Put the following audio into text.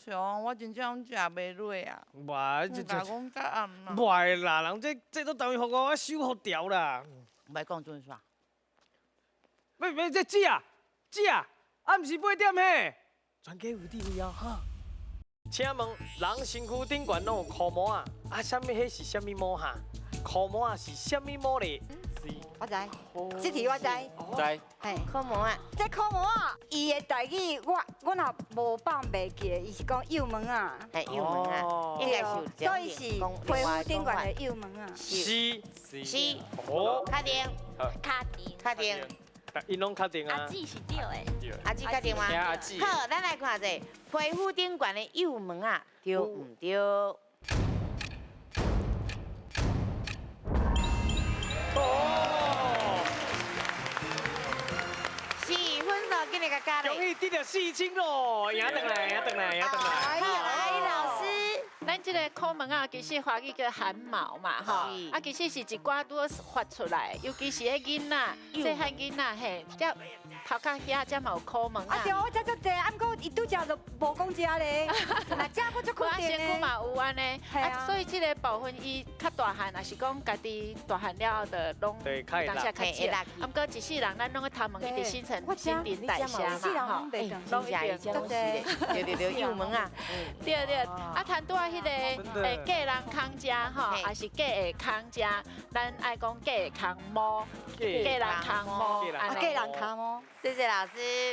像我真正食袂落啊。哇，這這講答案啦。袂啦，人這這都等於予我收予牢啦。莫講準煞。欲欲這姊啊，姊啊，啊毋是8點嘿，全家有智慧哦哈。請問人身軀頂懸攏有箍毛仔，啊，啥物彼是啥物毛哈？箍毛仔是啥物毛咧？我知，這題我知。知。嘿，箍毛仔。這箍毛仔，伊的台語我我若無放袂記，伊是講幼毛仔。嘿，幼毛仔，應該是有。所以是皮膚頂懸的幼毛仔。是是。哦。確定。確定。確定。𪜶攏確定啊。阿姊是對的。阿姊確定嗎？阿姊。好，咱來看者，皮膚頂懸的幼毛仔，對毋對？哦。是分數今日共加咧。恭喜得著4000咯，贏轉來，贏轉來，贏轉來。好，來老師。咱這个箍毛仔，其實華語叫汗毛嘛，吼，啊，其實是一寡拄好發出來，尤其是彼囡仔，細漢囡仔嘿，才頭殼遐才嘛有箍毛仔。啊對，我食足濟，啊毋過伊拄食就無講食咧，若食閣足肯定身軀嘛有按呢，啊，所以這个部分伊較大漢，也是講家己大漢了後就攏當時較少。啊，毋過一世人咱攏咧頭毛一直新陳新陳代謝嘛，吼，攏一定足濟。對對對，幼毛仔。對對，啊，談拄仔彼个過人空遮吼，也是過下空遮，咱愛講過下空毛，過人空毛，啊，過人跤毛。謝謝老師。